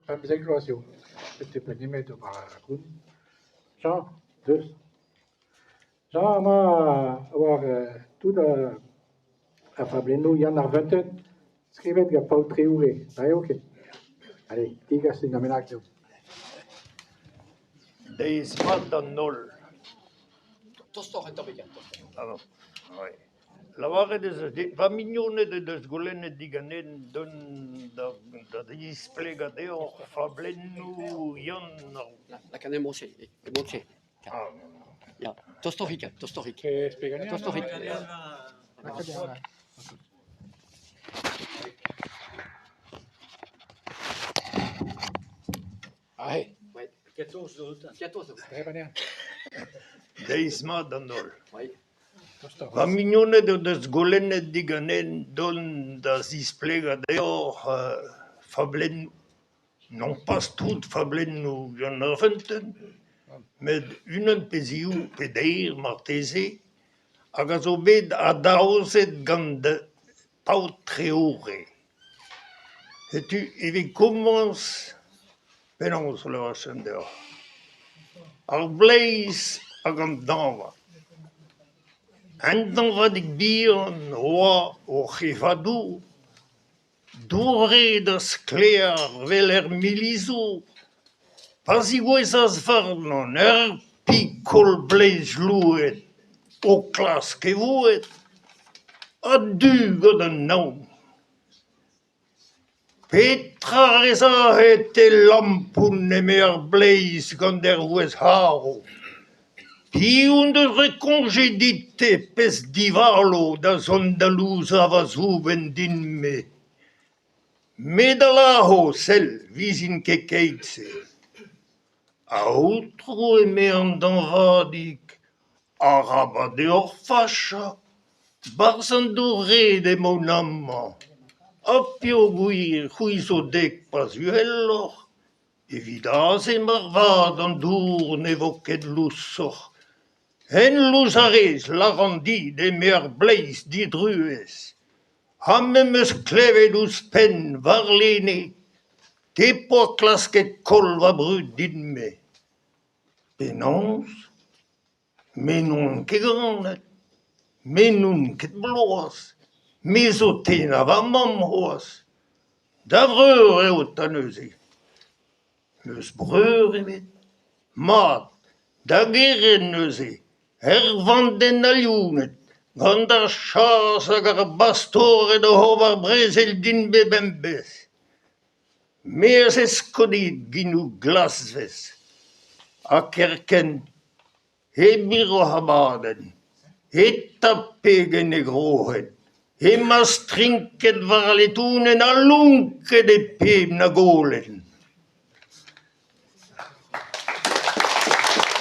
15 vloaz eo. Setu nemet ober ar gont. Jean, deus. Jean amañ war tout ar fablennoù Yann ar Feunteun skrivet gant Paol Treoure, eo ket ? Allez, degas unan bennak deomp. Deiz mat d'an holl. Tostoc'h un tammig, tostoc'h. Pardon, oui. Lavaret ez eus dit, va mignoned o deus goulennet diganen dont da da displegañ deoc'h fablennoù Yann ar... Lakaat emañ-se, emañ-se. Ah. Ya, tostoc'hik, tostoc'hik. Tostoc'hik. Aze. Deiz mat d'an holl. Va mignoned o deus goulennet diganen dont da zisplegañ deoc'h fablennoù, nompas tout fablennoù Yann ar Feunteun, met unan pe ziv pe deir marteze hag a zo bet adaozet gant Paotr Treoure. Setu evit komañs penaos e lavarfen deoc'h ? Ar bleiz hag an dañvad. Un dañvadig bihan 'oa oc'h evañ dour, dour-red ha sklaer 'vel er milizour, pa zegouezhas warnañ ur pikol bleiz louet o klask e voued, a-du gant an naon. Petra a rez aze te lampoun eme ar bleiz gant ur vouezh c'harv. Piv en deus roet koñje dit-te pezh divalo da zont da louzañ va soubenn din-me ? Me da lâro, sell, 'vezin ket keit-se. Aotrou, eme an dañvadig, arabat deoc'h fachañ, 'barzh an dour-red emaon amañ, ha peogwir c'hwi zo dek paz uheloc'h, evit aze moarvat an dour ne vo ket lousoc'h. Hen louzañ a rez, lâran dit, eme ar bleiz didruez. Ha me 'm eus klevet ouzhpenn warlene te 'poa klasket koll va brud din-me. Penaos ? Me n'on ket ganet, me n'on ket bloaz, me zo tennañ va mamm c'hoazh. Da vreur eo 'ta neuze. N'eus breur ebet. Mat, da gerent neuze, er vandenn aliouned, gant ar chas hag ar bastored oc'h ober brezel din bemdez. Me a zesko dit genoù glasvez ha kerkent hep hiroc'h abadenn, e tap peg en e groc'hen, emañ strinket war al letonenn ha lonket e pep na golenn.